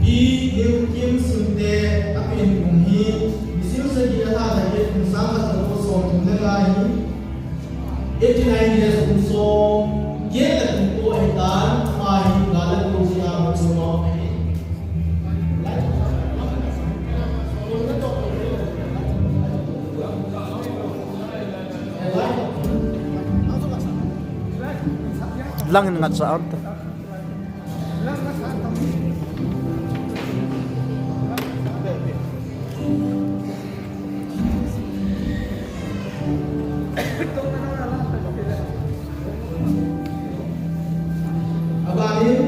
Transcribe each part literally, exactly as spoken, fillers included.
Hi Neo Kim Sunte apen kum hi, nisim sagi a lha lha hi kum sang khat jako som thum le nga hi, eighty nine years kum som get le kum ko ahitan, ama hi gal le kum sia ma chuma ahi. Lang in ngat sa am ta. Abanin,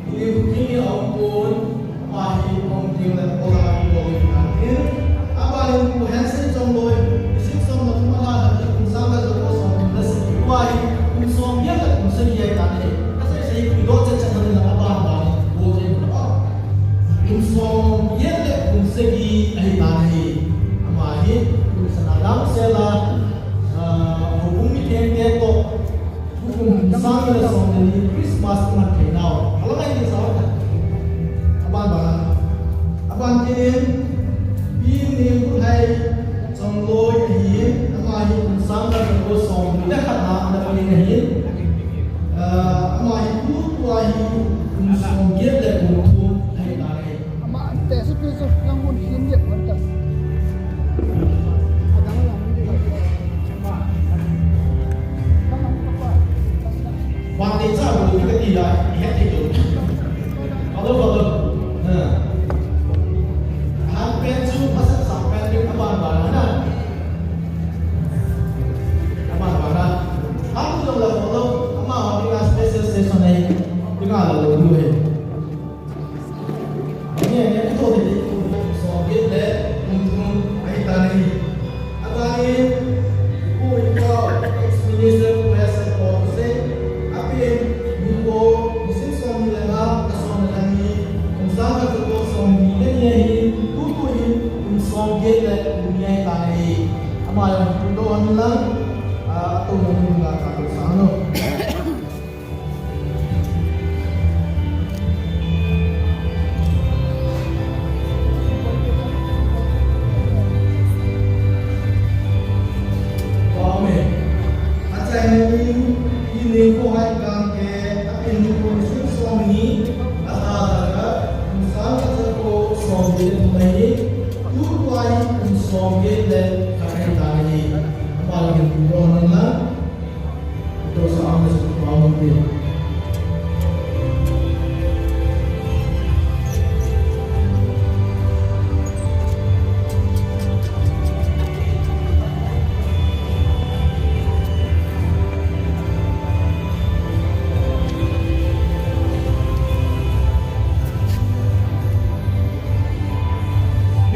Pu Liu King in aum pon, ama hi aum ding le, ola aum pon ahi. Abanin, Pu Hansen Chongloi, nisim som le thum a lha lha hi kum sang khat jako som thum le sagi, tua hi kum som get le kum sagi ahitan ahi. Kasei sei, pu doh chet chet in lang, aban ban, bo chet in lang. Kum som get le kum sagi ahitan ahi. Ama hi, kum sana dam sela, ah, houbung mithengte toh, Kum sang le som le ni Christmas iman thei nau. Alang a i sa ta. Aban bana. Aban kinin, Pi Neo Pu Hai Chongloi ahi, ama hi kum sang le jako som le khat na ana pi ahi. Ah, ama hi tutua hi kum som get le kum thum ahi ta ahi. Ama ante su pi su lang mun hin ye mun ta. Adang lang mun ye. Bang te cha bu ka ti la, he te tu. Hello, hello. Ha. Han pen chu pasal sa pen ni ka ban ban na. Ka ban ban na. Ka tu la hello. Ama ha ni special session nei. Ni ka la lo du he. Ania, ania, ito, ito, ito, som get le kum thum ahitan ahi. Aban in, Pu Inko, ex-minister, Pu Hansen Pu Hansen, apen, Pu Inko, nisim som ni le nga, ka som le nga ni, kum sang khat jako som ni le ni ahi, tutu hin, kum som get le kum ni ahitan ahi. Ama jong pu doh hen lang, ah, ato mo ni nga ka to sa no. Amen. Achaina in, i Neo Pu Hai Gangte, apen kum som ni, alha lha khat, kum sang khat jako som ni le thum ahi, tutua hi kum som get le khat ahitan ahi. Ama jong pu doh hen lang.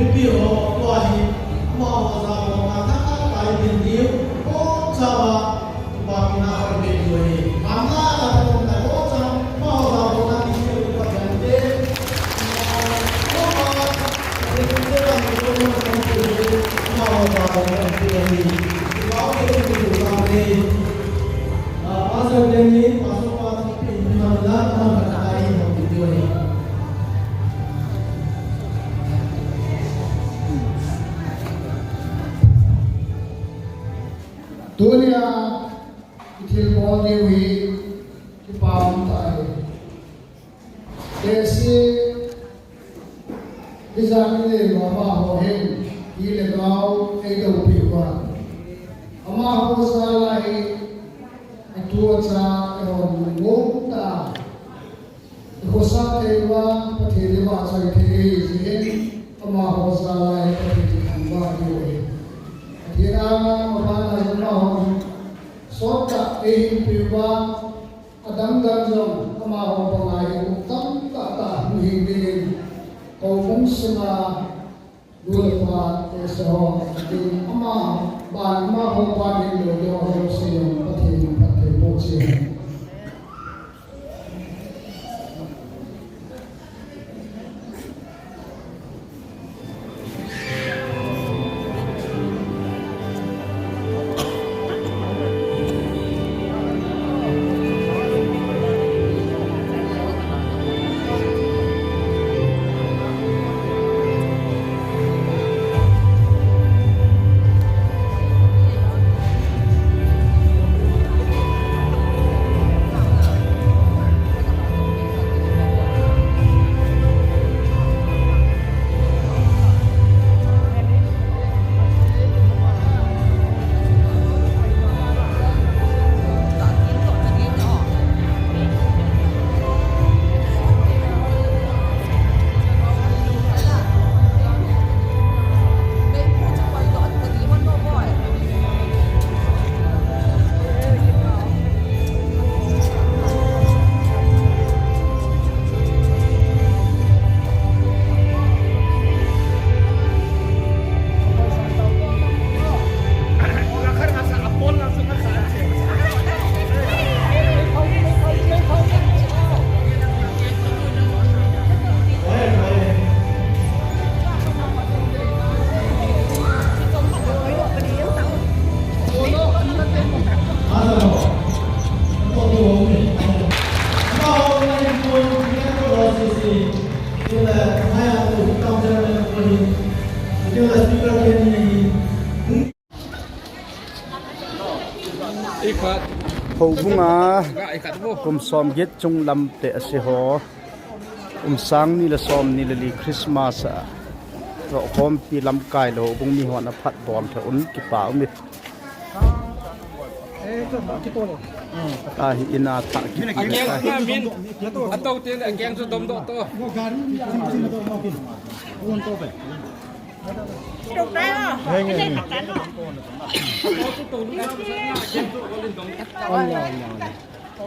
Mipi ho, tua hi, amaho jabolna thakthak a i tin diu, bongchauva, Tupa mina hoi be diu ahi. Amna la tong ta lo cha, amaho jabolna ti se u pa jan te. Amaho jabolna ti ahi. Tupa ke tu tu sa ni. Ah, Pastor Danny, Pastor Pastor Pin, Pastor Lam, Pastor Kai, Pastor Joy. Tunia i thilbol diu hi kipa um tahi. Tehse Visa kile uva amaho hin, hi le gao, eidoupi uva. Amaho jal a hi, atu acha, eihon mong tah a, ikhosa thei uva, Pathen ivahchoi thei ahi jeh in, amaho jal a hi Pathen ithangvah diu ahi. Pathen anga mabanna jong amahon, sottah eihinpi uva, Adang dang jong amaho banga hi kum tamtah tah hung hing dingin, houbung sunga nu le pa, tehse ho, ding ama, ban amaho ban in lou ding ho jouse jong Pathen in phatthei boh cheh hen. Houbunga kum som get chung lam te ase ho. Kum sang ni le som ni le li Christmas a rohkhompi lamkai le houbung mi hon aphat bol tha un kipa um e. Ahi ina tha ki. Akeng na min. Ato te akeng chu dom do to.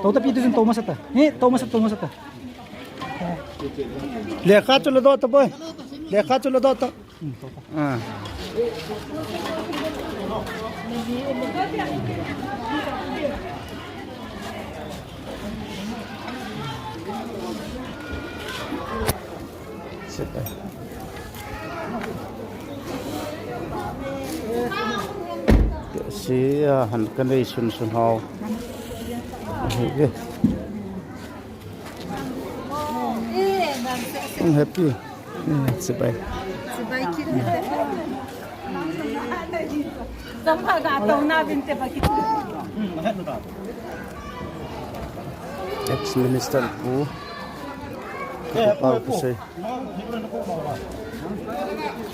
Tou ta pi tu jin tou masa ta. He, tou masa, tou masa ta. Lekha chu la do ta boy. Lekha chu la do ta. Hmm, tou ta. Ah. Sita. Sia, han ka nei sun sun hau. Hi, eh. Hmm, happy. Hmm, sipai. Sipai kit. Sampa ga to na bin te ba kit. Ex-minister pu. Ka pa pu sei.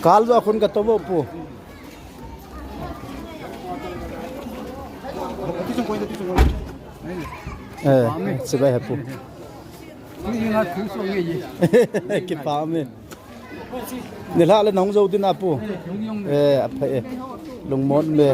Kal jo khun ka to bo pu. Eh, sipai hapu. Kipa me. Nilhah le nahung jou ding apu. Eh, apha e. Lungmon me.